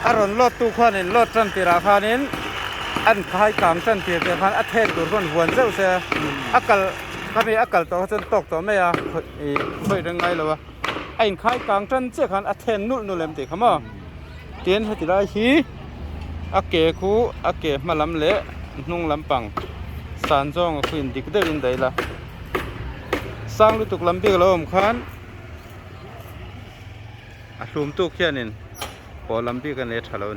A rawn load tu khuanin load tan tirah khanin an khai kang tan tir te khan a then tur chuan huan zeuh se a kal khami a kal tawh kha chuan tawk tawh mai a ih khawih reng ngai lo a a inkhai kang tan chiah khan a then nulh nulh em tih kha maw tin heti lai hi a ke khu a ke hma lam leh hnung lampang san zawng a khu in dik deuhin daih la sang lutuk lam bik a lo awm khan. A hlum tuk hianin pawl lam bik a nei tha lo a ni.